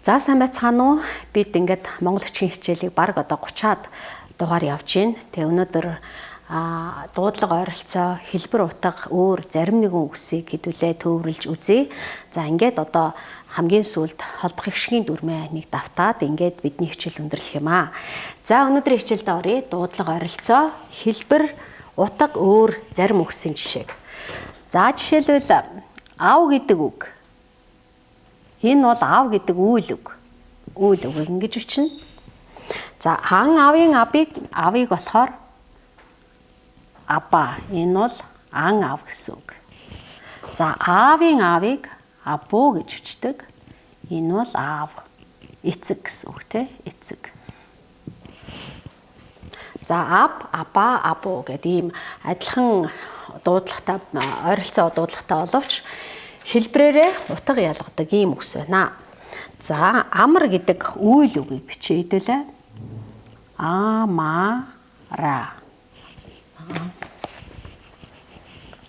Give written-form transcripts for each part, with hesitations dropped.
За сайн байцгаана уу? Бид ингээд монгол хүчгийн хичээлийг бараг одоо 30-аад дугаар явж байна. Тэгээ өнөөдөр дуудлага ойролцоо, хэлбэр утга, өөр зарим нэгэн үгсийг хэдүүлээ төвөрлж үзье. За ингээд одоо хамгийн сүүлд холбох эгшгийн дүрмээ нэг давтаад ингээд бидний хичээл өндөрлөх юм аа. За өнөөдрийн хичээлд оръё. Дуудлага ойролцоо, хэлбэр утга, өөр зарим үгсийн жишээг. За жишээлбэл ав гэдэг үг. Энэ бол ав гэдэг үйл үг. Үйл үг ингэж бичнэ. За ан авын авыг болохоор аба. Энэ бол ан ав гэсэн үг. За аавын аавыг абуу гэж бичдэг. Энэ бол аав, эцэг гэсэн үг тий, эцэг. За аб, аба, абуу гэдэг ийм адилхан дуудлагатай, ойролцоо дуудлагатай боловч хэлбэрээрээ утга ялгадаг ийм үгс байна. За амар гэдэг үйл үгийг бичээ хэдүүлээ. Амара.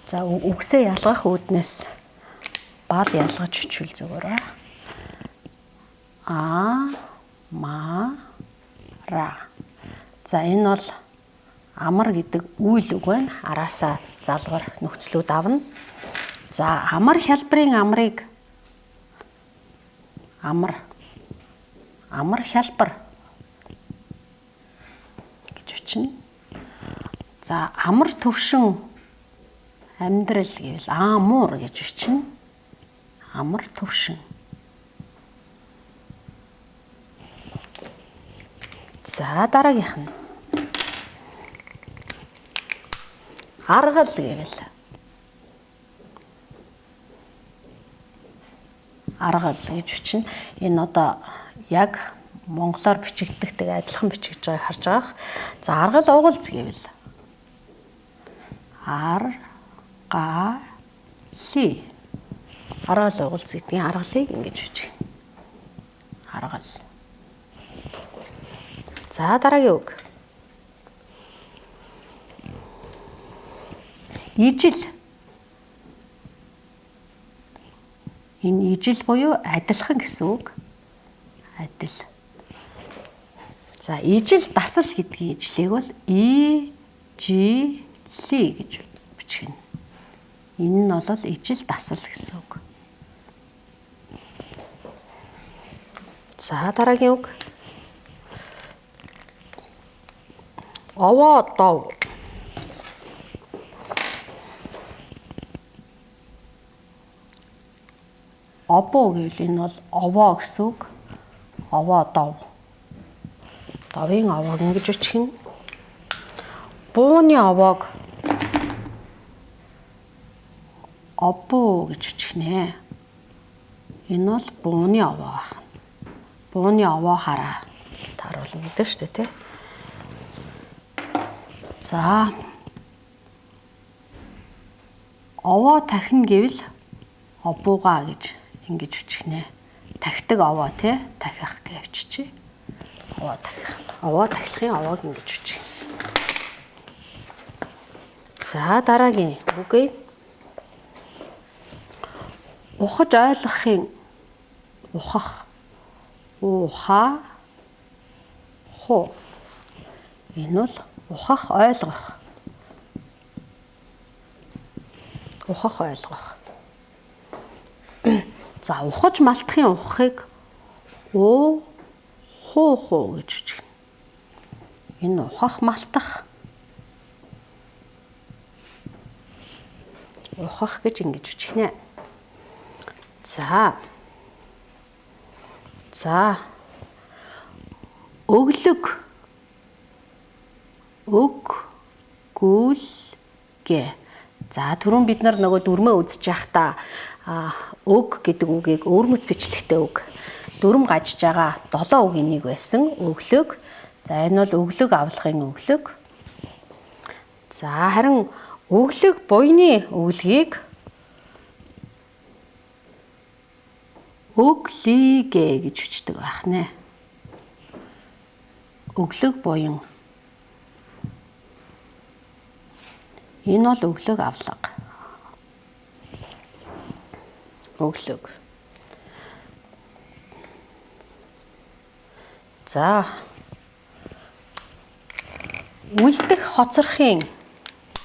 За үгсээ ялгах үүднээс бал ялгаж бичвэл зүгээр ба. А-ма-ра. За энэ бол амар гэдэг үйл үг байна. Араасаа залвар нөхцлүүд авна. За амар хялбарын амрыг амар хялбар гэж бичнэ. За амар төвшин амьдрал гэвэл аамуур гэж бичнэ. Амар төвшин. За дараагийнх нь аргал гэвэл аргал гэж бичнэ. Энэ одоо яг монголоор бичигддэгтэй адилхан бичигдэж байгааг харж байгаа. За аргал угалц гэвэл ар-га-ли. Аргал угалц гэдгийн аргалыг ингэж бичнэ. Аргал. За дараагийн үг. Ижил. Энэ ижил буюу адилхан гэсэн үг. Адил. За ижил дасал гэдгийн ижлийг бол и жи ли гэж бичгэнэ. Энэ нь бол ижил дасал гэсэн үг. За дараагийн үг. Овоо дов. Обоо гэвэл энэ бол овоо гэсэн үг. Овоо дов. Довын овоог ингэж бичгэнэ. Бууны овоог обоо гэж бичгэнэ. Энэ бол бууны овоо байна. Бууны овоо хараа тааруулна гэдэг шүү дээ, тий. За овоо тахина гэвэл обуугаа гэж ингэж бичгэнэ. Тахидаг овоо тий, тахих гэж биччихье. Овоо тахих. Овоо тахилахын овоог ингэж бичгэнэ. За дараагийн үгээ. Ухаж ойлгохын ухах. Уха ху. Энэ бол ухах ойлгох. Ухах ойлгох. За ухаж малтахын ухахыг уу хуу хуу гэж бичгэнэ. Энэ ухах малтах. Ухах гэж ингэж бичгэнэ. За. За. Өглөг. Өг гүлгэ. За түрүүн бид нар нөгөө дүрмээ үзэж байхдаа өг гэдэг үгийг өвөрмөц бичлэгтэй үг. Дүрм гажж байгаа 7 үгийн нэг байсан өглөг. За энэ бол өглөг авлахын өглөг. За харин өглөг буйны өглөгийг өглигэ гэж бичдэг байх нэ. Өглөг буян. Энэ бол өглөг авлага. Өглөг. За. Үлдэх хоцорхын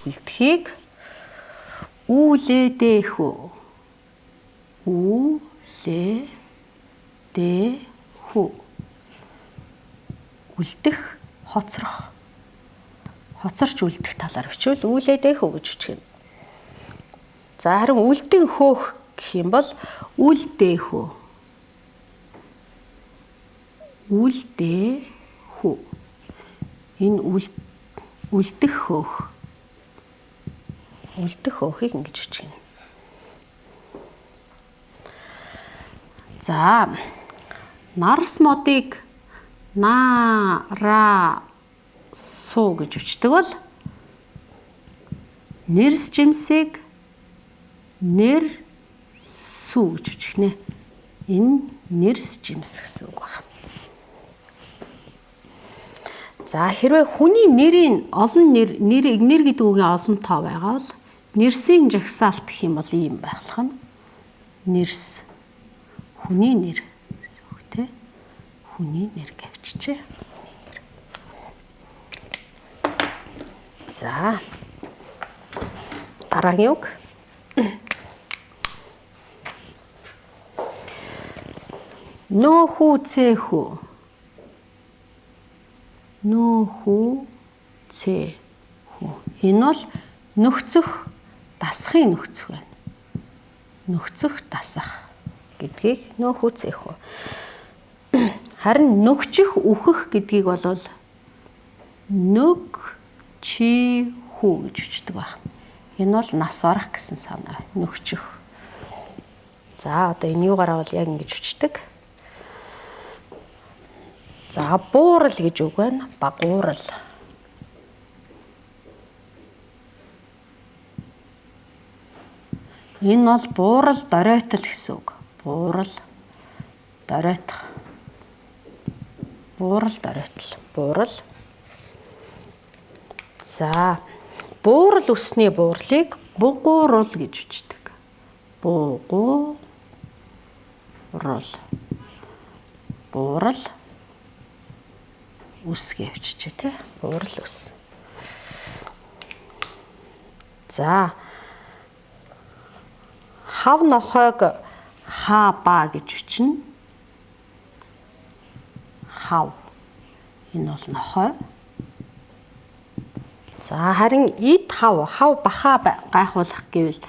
үлдэхийг үлээдэхүү. Үлээдэхүү. Үлдэх хоцрох. Хоцорч үлдэх талаар бичвэл үлээдэхүү гэж бичгэнэ. За харин үлдэн хөөх гэх юм бол үлдээхүү. Үлдээхүү. Энэ үлдэх хөөх. Үлдэх хөөхийг ингэж бичгэнэ. За нарс модыг на ра суу гэж бичдэг бол нэрс жимсийг нэр сүү гэж бичих нэ. Энэ нэрс жимс гэсэн үг байна. За хэрвээ хүний нэрийн олон нэр нэр гэдэг үгийн олон тоо байгаа бол нэрсийн жагсаалт гэх юм бол ийм байх нь. Нэрс хүний нэр гэсэн үг те. Хүний нэр гэвчжээ. За дараагийн үг. Нөхүү цэхүү. Нөхүү цэхүү. Энэ бол нөхцөх дасахын нөхцөх байна. Нөхцөх дасах гэдгийг нөхүү цэхүү. Харин нөхчих үхэх гэдгийг бол нүг чи хүү гэж бичдэг байна. Энэ бол нас орох гэсэн санаа. Нөхчих. За одоо энэ юугаараа бол яг ингэж бичдэг. За буурал гэж үг байна. Багуурал. Энэ бол буурал доройтол гэсэн үг. Буурал доройтох. Буурал доройтол. Буурал. За буурал үсний буурлыг бугуурул гэж бичдэг. Бугуурул. Буурал үс гэж биччихэ тий. Буурал үс. За хав нохойг хаа ба гэж бичнэ. Хав. Энэ бол нохой. За харин эд хав, хав бахаа гайхуулах гэвэл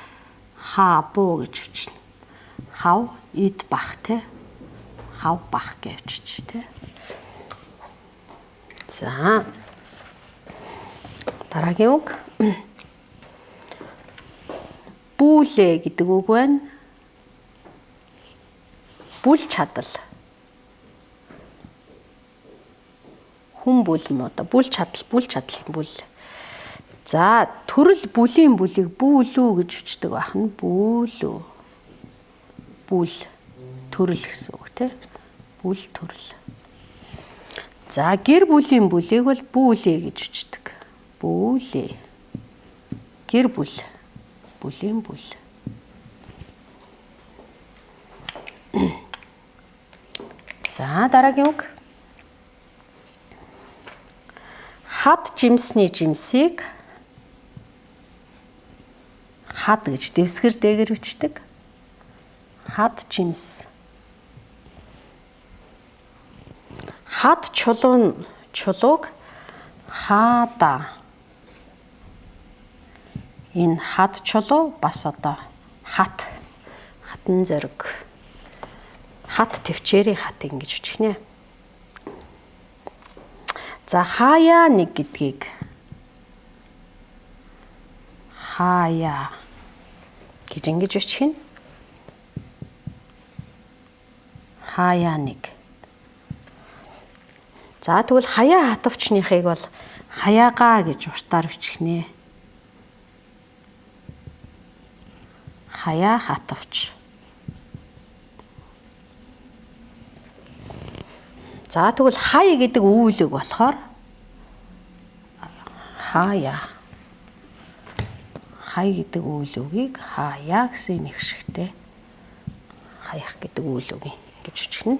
хаа буу гэж бичнэ. Хав эд бах тий. Хав бах гэж бичиж тий. За дараагийн үг. Бүүлээ гэдэг үг байна. Бүл чадал. Хүн бүл юм уу? Бүл чадал, бүл чадал юм бүл. За төрөл бүлийн бүлийг бүүлүү гэж бичдэг байх нь бүүлүү. Бүл төрөл гэсэн үг тий. Бүл төрөл. За гэр бүлийн бүлийг бол бүүлээ гэж бичдэг. Бүүлээ. Гэр бүл. Бүлийн бүл. За дараагийн үг. Хад жимсний жимсийг хад гэж дэвсгэр дээгэр бичдэг. Хад жимс. Хад чулуун чулууг хаада. Энэ хад чулуу бас одоо хат. Хатан зориг. Хат төвчээрийн хат ингэж бичих нэ. За хаяа нэг гэдгийг хаяа гэж ингэж бичих нь. Хаяа нэг. За тэгвэл хаяа хатавчныхыг бол хаяагаа гэж уртаар бичих нэ. Хаяа хатавч. За тэгвэл хай гэдэг үйл үг болохоор хаяа. Хай гэдэг үйл үгийг хаяа гэсэн нэг шигтэй хаях гэдэг үйл үгийг ингэж бичих нь.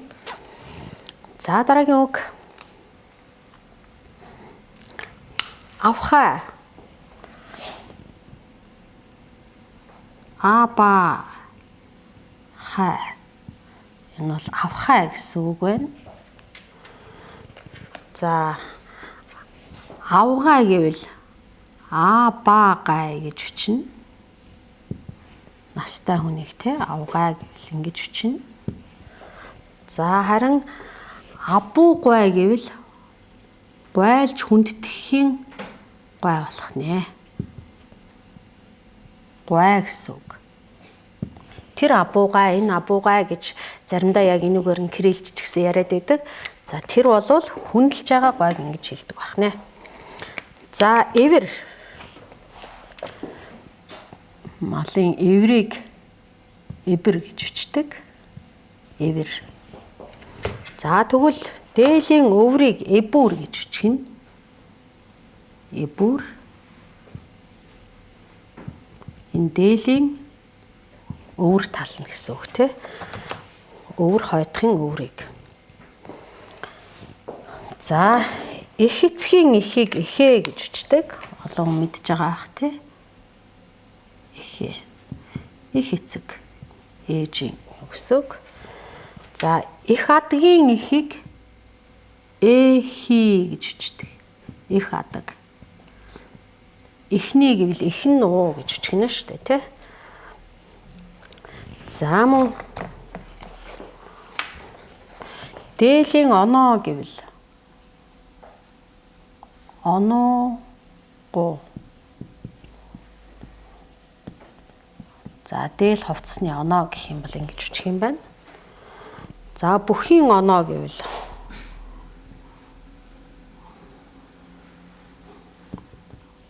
За дараагийн үг. Авхай. Аба хай. Энэ бол авхай гэсэн үг байна. За авгай гэвэл аа ба гай гэж бичнэ. Настай хүнийг те авгай гэвэл ингэж бичнэ. За харин абуугай гэвэл гуайлж хүндтгэхийн гуай болох нэ. Гуай гэсэн үг. Тэр абуугай, энэ абуугай гэж заримдаа яг энүүгээр нь кириллж ч гэсэн яриад байдаг. За тэр болвол хүндэлж байгаа гуайг ингэж хэлдэг байх нэ. За эвэр. Малын эврийг эбэр гэж бичдэг. Эвэр. За тэгвэл дээлийн өврийг эбүр гэж бичгэн. Эбүр. Энэ дээлийн өвөр тал нь гэсэн үг те. Өвөр хойдохын өврийг. За эх эцгийн эхийг эхээ гэж бичдэг. Олон хүн мэдж байгаа ах те. Эхээ. Их эцэг ээжийн гэсэн үг. За их адгийн эхийг эхи гэж бичдэг. Их адаг. Эхний гэвэл эх нь уу гэж бичгэнэ шүү дээ, тэ? За мөн дээлийн оноо гэвэл оноо гу. За дээл хувцсны оноо гэх юм бол ингэж бичих юм байна. За бүхийн оноо гэвэл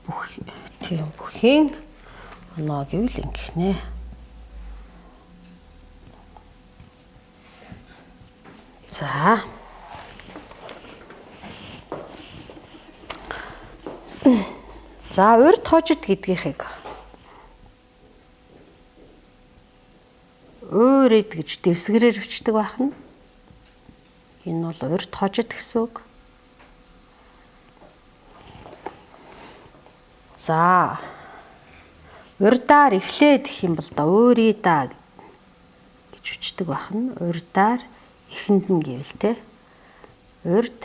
бүх тийм бүхийн оноо гэвэл ингэх нэ. За. За урд хожид гэдгийнхийг уурид гэж дэвсгэрээр бичдэг байх нь. Энэ бол урд хожид гэсэн үг. За урдаар эхлээд гэх юм бол да ууридаа гэж бичдэг байх нь. Урдаар эхэнд нь гэвэл те. Урд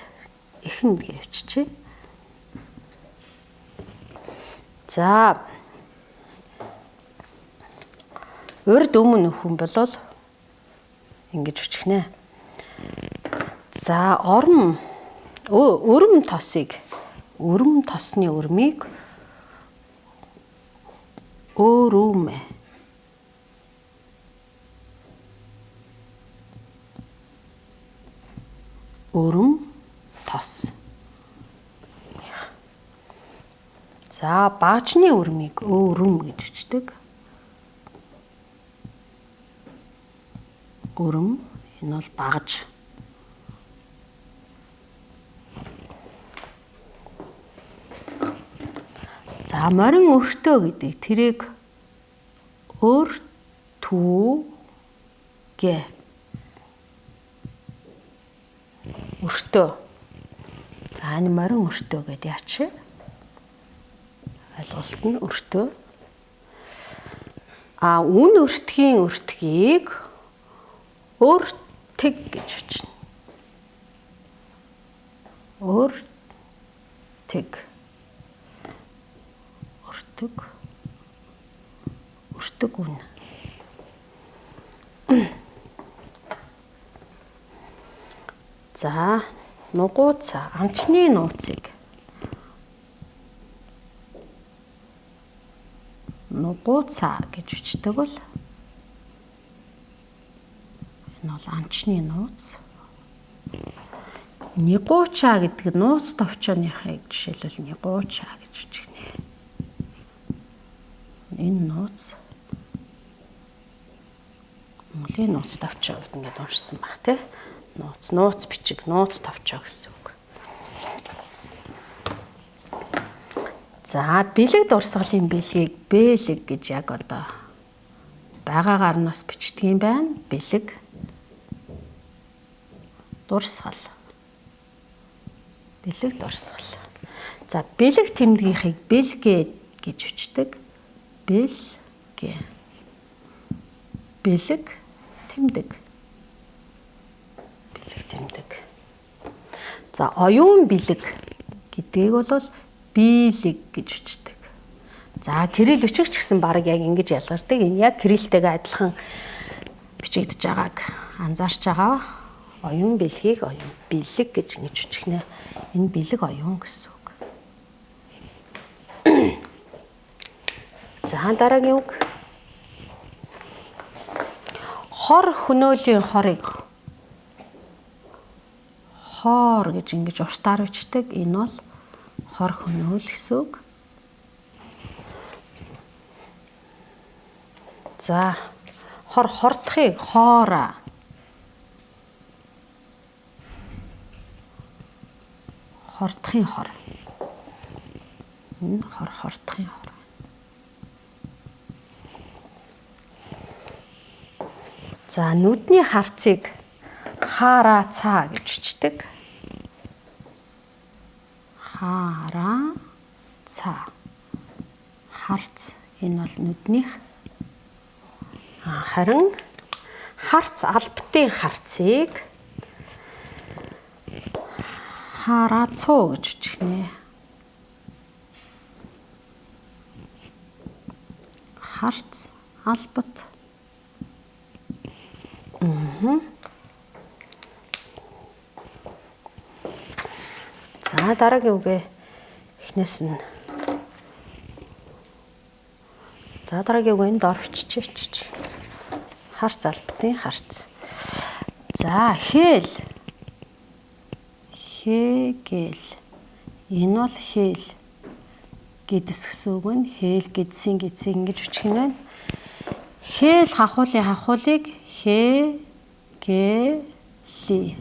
эхэнд гэвччихье. За урд өмнө хүн болол ингэж бичих нэ. За орм өрөм тосыг өрөм тосны өрмийг өрөм өрөм тос. За баачны өрмийг өрөм гэж бичдэг. Өрөм энэ бол багж. За морин өртөө гэдэг тэрийг өртүүгэ өртөө. За энэ морин өртөө гэдэг яач? Ойлголт нь өртөө. А үн өртгийн өртгийг өртөг гэж бичнэ. Өртөг. Өртөг. Өртөг үн. За нугууц амчны нууцыг нугууцаа гэж бичдэг бол энэ бол амчны нууц. Нигуучаа гэдэг нууц товчооныхыг жишээлбэл нигуучаа гэж бичгэнэ. Энэ нууц Монголын нууц товчоо гэдэг ингээд уншсан баг тий. Нууц, нууц бичиг, нууц товчоо гэсэн үг. За бэлэг дурсгалын бэлгийг бэлэг гэж яг одоо байгаагаар нь бас бичдэг юм байна. Бэлэг дурсгал. Бэлэг дурсгал. За бэлэг тэмдгийнхийг бэлгэ гэж өчтдөг. Бэлгэ. Бэлэг тэмдэг. Бэлэг тэмдэг. За оюун бэлэг гэдгийг бол биелэг гэж өчтдөг. За кирилл бичиг ч гэсэн баг яг ингэж ялгардаг. Энэ яг кириллтэйгээ адилхан бичигдэж байгааг анзаарч байгаа. Оюун бэлгийг оюун бэлэг гэж ингэж бичихнэ. Энэ бэлэг оюун гэсэн үг. За дараагийн үг. Хор хөнөөлийн хорыг хоор гэж ингэж уртаар бичдэг. Энэ бол хор хөнөөл гэсэн үг. За хор хордохыг хоороо. Хордохын хор. Энэ хор хордохын хор. За нүдний харцыг хаараа цаа гэж бичдэг. Хаараа цаа. Харц энэ бол нүднийх. Харин харц албатын харцыг хаараа цуу гэж бичихнэ. Харц албат. За дараагийн үгээ эхнээс нь. За дараагийн үг энд орчиж. Харц албатын харц. За хээл. Хээгэл. Энэ бол хээл. Гэдэс гэсэн үг нь хээл гэдсийн гэдсийг ингэж бичих нь байна. Хээл хахуулын хахуулыг хэ гэ ли.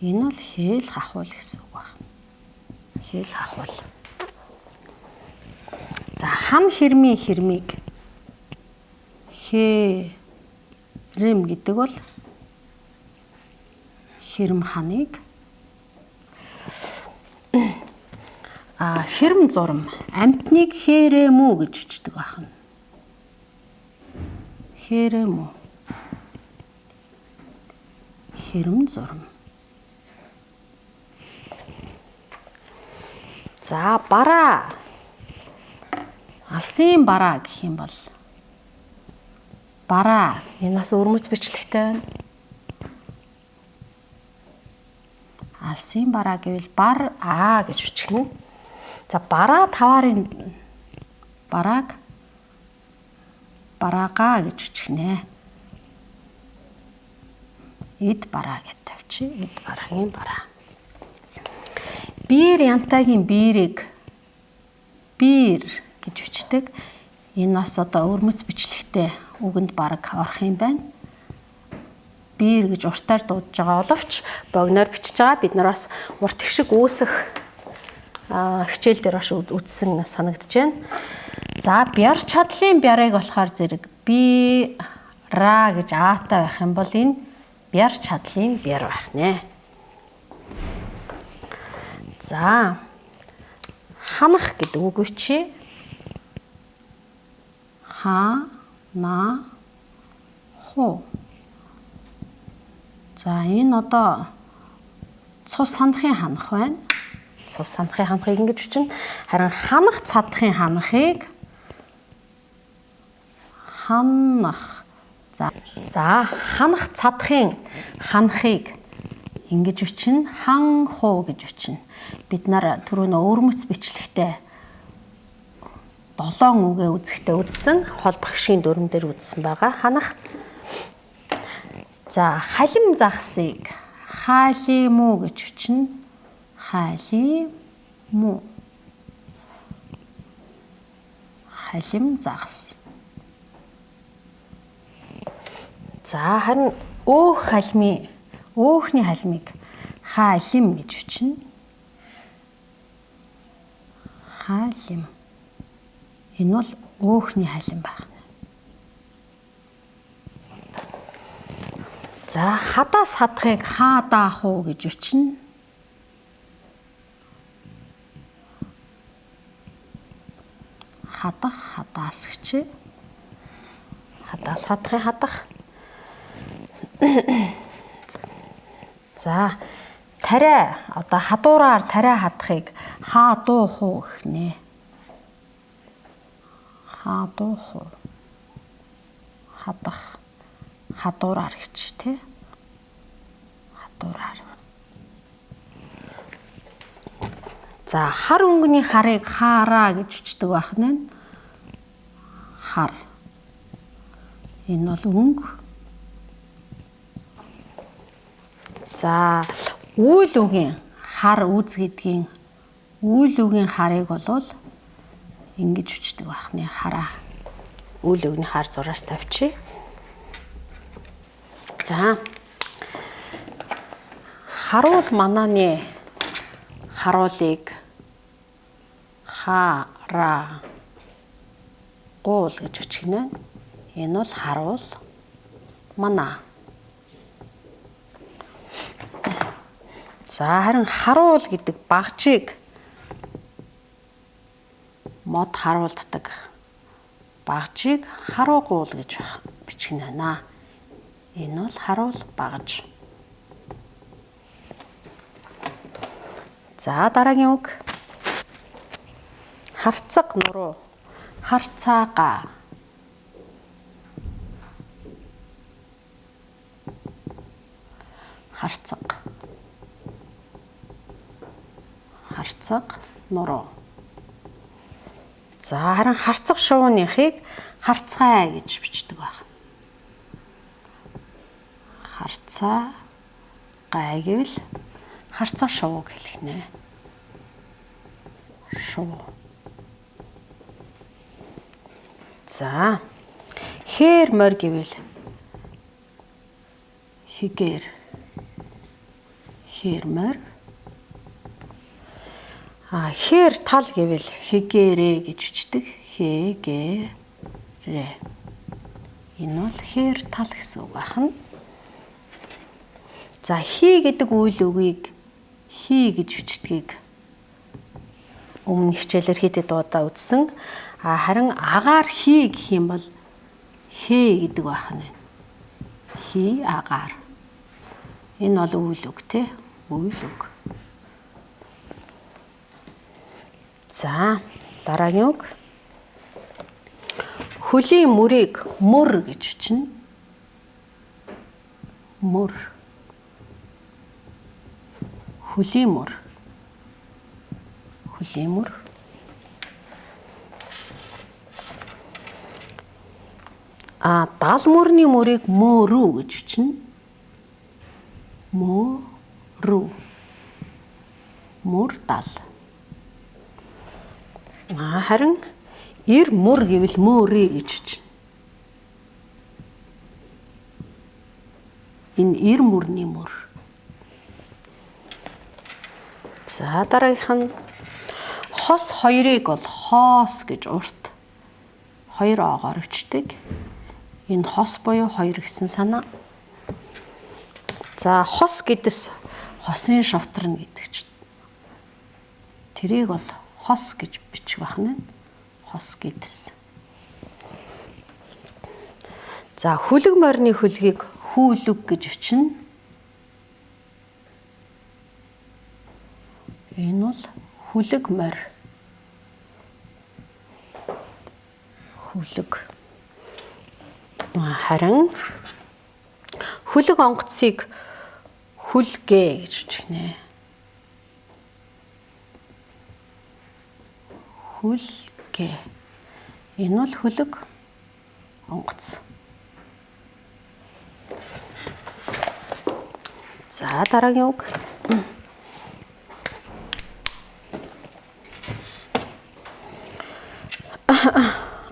Энэ бол хээл хахуул гэсэн үг байна. Хээл хахуул. За хан хэрмийн хэрмийг хэ рэм гэдэг бол хэрэм ханыг. Хэрэм зурм амтныг хээрэмүү гэж бичдэг байна. Хээрэмүү. Хэрэм зурм. За бараа. Алсын бараа гэх юм бол бараа. Энэ бас өрмөц бичлэгтэй байна. Алсын бараа гэвэл бар аа гэж бичихнэ. За бараа таваарын барааг бараагаа гэж бичихнэ. Эд бараа гэж тавьчих. Эд бараагийн бараа. Биер янтагийн биерийг биер гэж бичдэг. Энэ бас одоо өрмөц бичлэгтэй үгэнд бараг орох юм байна. Биер гэж уртаар дуудаж байгаа боловч богиноор бичиж байгаа. Бид нар бас урт их шиг үүсэх хичээл дээр бас үтсэн санагдаж байна. За бяр чадлын бярыг болохоор зэрэг би ра гэж аатай байх юм бол энэ бяр чадлын бяр байх нэ. За ханах гэдэг үг үчи. Ха на ху. За энэ одоо цус ханахын ханах байна. Цус ханахын ханахыг ингэж бичнэ. Харин ханах цадахын ханахыг ханах. За ханах цадахын ханахыг ингэж бичнэ. Хан хуу гэж бичнэ. Бид нар түрүү нөө өрмөц бичлэгтэй 7 үгээ үзэхдээ үзсэн. Холбох шийн дүрм дээр үзсэн байгаа. Ханах. За халим загсыг хаалимуу гэж бичнэ. Хаалимуу. Халим загас. За харин өөх халмын өөхний халмыг хаалим гэж бичнэ. Хаалим. Энэ бол өөхний халим байх. За хадаас хадахыг хаадаах уу гэж бичнэ. Хадах, хадаас гэчээ. Хадаас хадахын хадах. За тариа одоо хадуураар тариа хадахыг хаа дуу хуу гэх нэ. Хаа дуу хуу. Хадах хадуураар гэж тий. Хадуураар. За хар өнгөний харыг хаараа гэж үчдэг байх нэ. Хар. Энэ бол өнгө. За үйл үгийн хар үз гэдгийн үйл үгийн харыг бол ингэж үчдэг байх нэ. Хараа. Үйл үгний хар зураас тавьчих. За харуул манааны харуулыг ха ра гуул гэж өчгөнө. Энэ бол харуул манаа. За харин харуул гэдэг багжийг мод харуулддаг багжийг харуугуул гэж бичгэнэ байна. Энэ бол харуул багж. За дараагийн үг. Харцаг нуруу. Харцаага. Харцаг. Харцаг нуруу. За харин харцаг шувууныхыг харцгай гэж бичдэг байна. Харцаа гай гэвэл харцаг шувууг хэлэх нэ. Шувуу. За хээр морь гэвэл хэгээр хээр морь. А хээр тал гэвэл хэгээрээ гэж үчдэг. Хэгээрээ. Энэ бол хээр тал гэсэн үг байна. За хий гэдэг үйл үгийг хий гэж үчдгийг өмнө хичээлээр хэд хэд удаа үзсэн. А харин агаар хий гэх юм бол хээ гэдэг байх нь. Хий агаар. Энэ бол үйл үг те. Үйл үг. За дараагийн үг. Хөлийн мөрийг мөр гэж үчнэ. Мөр. Хөлийн мөр. Хөлийн мөр. А дал мөрний мөрийг мөрүү гэж үчнэ. Мөрүү. Мөр дал. А харин эр мөр гэвэл мөрөө гэж үчнэ. Энэ эр мөрний мөр. За дараагийнх нь хос хоёрыг бол хоос гэж урт хоёр оогоор өчдөг. Энэ хос буюу хоёр гэсэн санаа. За хос гэдэс хосын шовтрно гэдэг чинь. Тэрийг бол хос гэж бичих байх нь. Хос гэдэс. За хүлэг морины хүлгийг хүүлэг гэж өчнө. Энэ бол хүлэг морь. Хүлэг. Харин хүлэг онгоцыг хүлгэ гэж үчгэнэ. Хүлгэ. Энэ бол хүлэг онгоц. За дараагийн үг.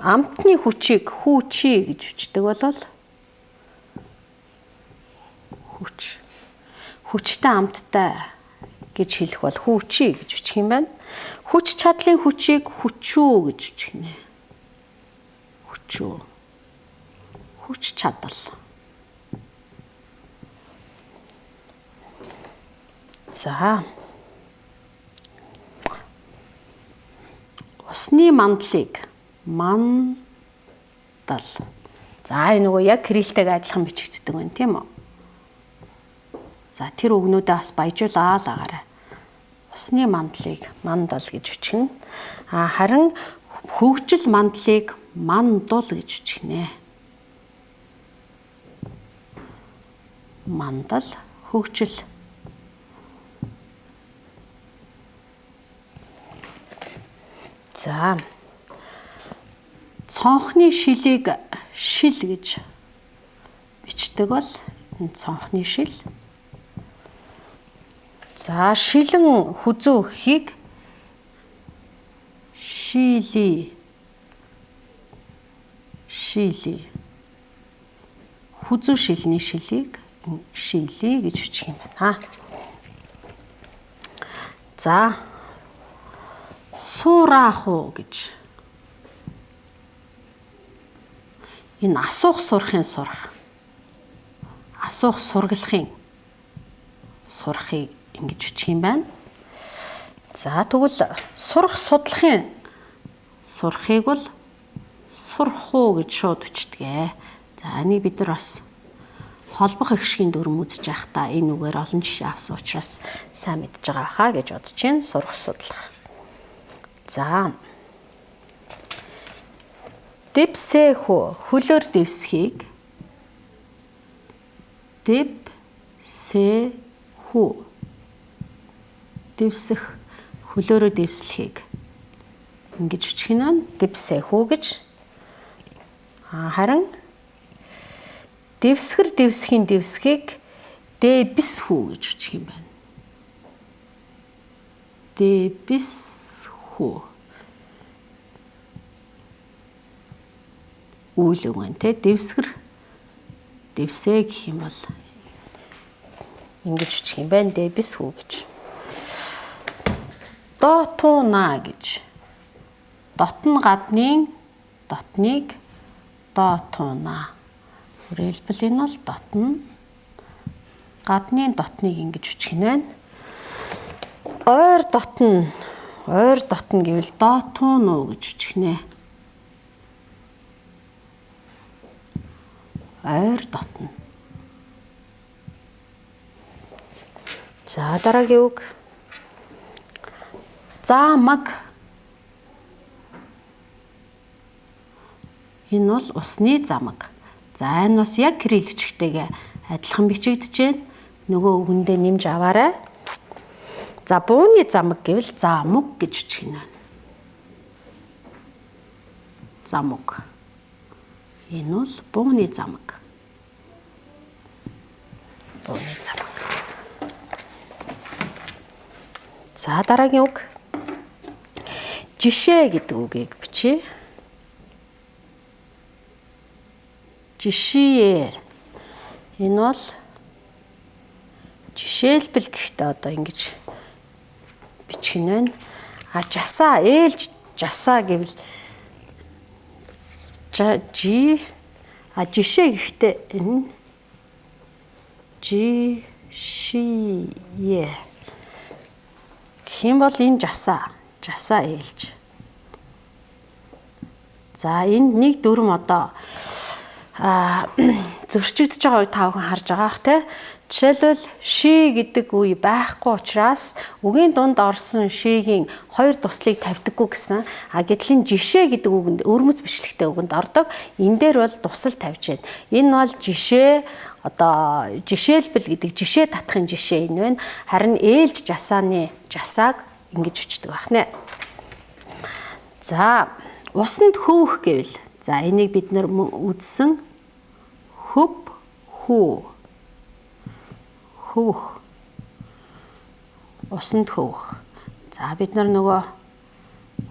Амтны хүчийг хүүчи гэж үчдэг болол хүч. Хүчтэй амттай гэж хэлэх бол хүүчи гэж үчих юм байна. Хүч чадлын хүчийг хүчүү гэж үчгэнэ. Хүчүү. Хүч чадал. За. Усны мандлыг Мандал. За энэ нөгөө яг кириллтэйг адилхан бичигддэг байна, тийм үү? За тэр үгнүүдээ бас баяжуулаа л агаарай. Усны мандлыг мандал гэж бичнэ. А харин хөгжил мандлыг мандул гэж бичнэ. Мандал, хөгжил. За цонхны шилийг шил гэж бичдэг бол энэ цонхны шил. За шилэн хүзүү өгөхийг шили. Шили. Хүзүү шилний шилийг шили гэж бичих юм байна. За сураах уу гэж. Энэ асуух сурахын сурах. Асуух сургалахын сурахыг ингэж бичих юм байна. За тэгвэл сурах судлахын сурахыг бол сурах уу гэж шууд бичдэг. За энийг бид нар бас холбох эгшгийн дүрм үзэж байхдаа энэ үгээр олон жишээ авсан учраас сайн мэдж байгаа хаа гэж бодож байна. Сурах судлах. За дэвсэхүү хөлөөр дэвсхийг дэвсэхүү дэвсэх хөлөөрөө дэвслэхийг ингэж бичих нь дэвсэхүү гэж. Харин дэвсгэр дэвсхийн дэвсхийг дэбисхүү гэж бичих юм байна. Дэбисхүү. Үйл үг байна те, дэвсгэр дэвсэ гэх юм бол ингэж бичих юм байна, дэбисхүү гэж. Дотууна гэж. Дотн гаднын дотныг дотууна. Хүрээлбэл энэ бол дотн гаднын дотныг ингэж бичих нь байна. Ойр дотн, ойр дотн гэвэл дотуун уу гэж бичих нэ. Ойр дотн. За дараагийн үг. Замаг. Энэ бол усны замаг. За энэ бас яг кирилл бичгтэйгээ адилхан бичигдэж байна. Нөгөө үгэндээ нэмж аваарай. За бууны замаг гэвэл замуг гэж бичих нь байна. Замуг. Энэ бол бууны замаг. Бууны замаг. За дараагийн үг. Жишээ гэдэг үгийг бичье. Жишээ. Энэ бол жишээлбэл гэхдээ одоо ингэж бичих нь байна. А жасаа, ээлж жасаа гэвэл жи а жишээ гэхдээ энэ жи ши е гэх юм бол энэ жасаа, жасаа ээлж. За энд нэг дүрм одоо зөрчигдөж байгаа үе та бүхэн харж байгаа бах те. Жишээлбэл ши гэдэг үе байхгүй учраас үгийн дунд орсон шигийн хоёр туслыг тавьдаггүй гэсэн. А гэтэл энэ жишээ гэдэг үгэнд өрмөц бичлэгтэй үгэнд ордог. Энэ дээр бол тусал тавьж байна. Энэ бол жишээ одоо жишээлбэл гэдэг жишээ татахын жишээ энэ байна. Харин ээлж жасааны жасааг ингэж бичдэг байх нэ. За усанд хөвөх гэвэл за энийг бид нэр үзсэн хөв хүү хөвөх усанд хөвөх. За бид нар нөгөө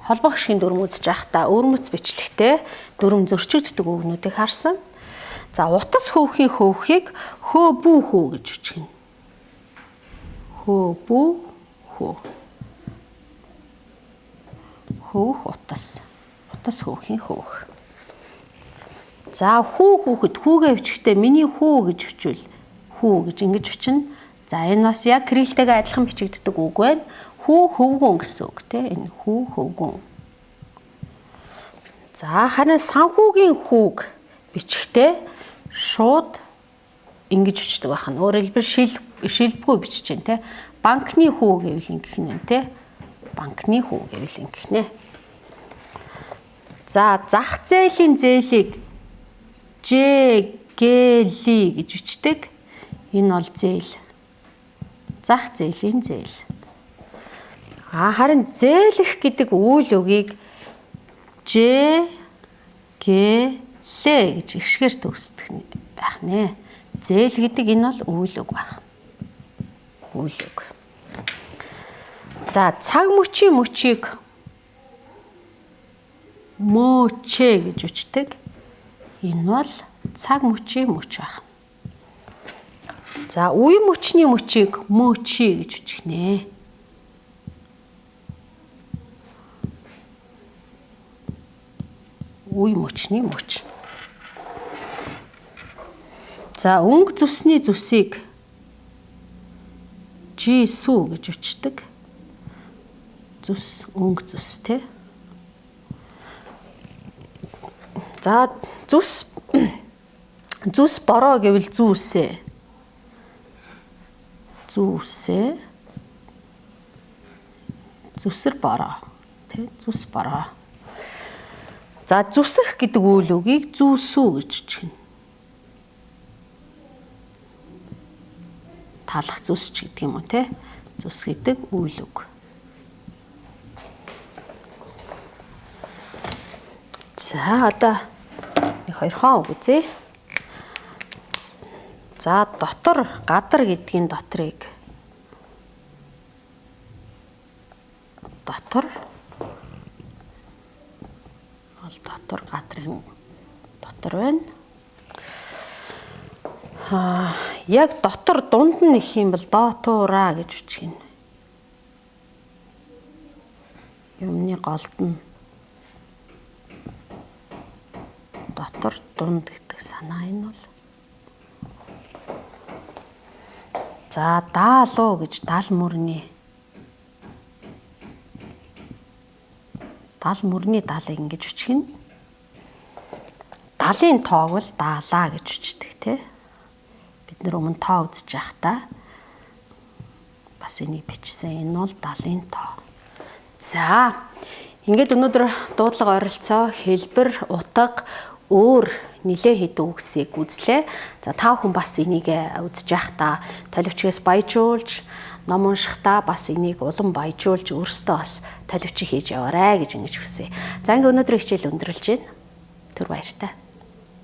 холбох шигэн дүрм үзэж байхдаа өрмөц бичлэгтэй дүрм зөрчигддөг үгнүүдийг харсан. За утас хөвхийн хөвхийг хөө бүү хүү гэж бичгэн. Хөө бүү хүү. Хөвөх утас. Утас хөвхийн хөвөх. За хүү хүүхэд хүүгээ бичихтэй миний хүү гэж бичвэл хүү гэж ингэж бичнэ. За энэ бас яг кириллтэйгээ адилхан бичигддэг үг байна. Хүү хөвгүн гэсэн үг те. Энэ хүү хөвгүн. За харин санхүүгийн хүүг бичихтэй шууд ингэж бичдэг байх нь. Өөрөөр хэлбэл шилбгүй бичиж байна те. Банкны хүү гэвэл ингэх нь те. Банкны хүү гэвэл ингэх нэ. За зах зээлийн зээлийг Ж Г Л гэж бичдэг. Энэ бол зээл. Зах зээлийн зээл. А харин зээлэх гэдэг үйл үгийг Ж Г Л гэж ихшгээр төгсдөх байх нэ. Зээл гэдэг энэ бол үйл үг байх. Үйл үг. За цаг мөчийн мөчийг мөчээ гэж үчдэг. Энэ бол цаг мөчийн мөч байх. За үе мөчний мөчийг мөчий гэж үчих нэ. Үе мөчний мөч. За өнгө зүсний зүсийг жисүү гэж үчдэг. Зүс өнгө зүс те. За зүс бороо гэвэл зүүсээ. Зүүсээ. Зүсэр бороо те, зүс бороо. За зүсэх гэдэг үйл үгийг зүүсүү гэж бичнэ. Талах зүс ч гэдэг юм уу те. Зүс гэдэг үйл үг. За одоо нэг хоёрхон үг үзье. За дотор гадар гэдгийн дотрыг дотор бол дотор гадрын дотор байна. Аа яг дотор дунд нь их юм бол дотуура гэж бичгэн. Юмны голд нь дотор дунд гэдэг санаа энэ бол. За даалуу гэж дал мөрний далыг ингэж бичгэн. Далын тоог бол даалаа гэж бичдэг те. Бид нэр өмнө тоо үзэж байхдаа бас энийг бичсэн. Энэ бол далын тоо. За ингээд өнөөдөр дуудлага ойролцоо хэлбэр, утга, өөр нэлээ хэдэн үгсийг үзлээ. За та бүхэн бас энийг үзэж байхдаа толивчгээс баяжуулж, ном уншихдаа бас энийг улам баяжуулж өөрсдөө бас толивч хийж яваарай гэж ингэж хүсье. За ингээд өнөөдрийн хичээл өндөрлөж байна. Түр баяртай.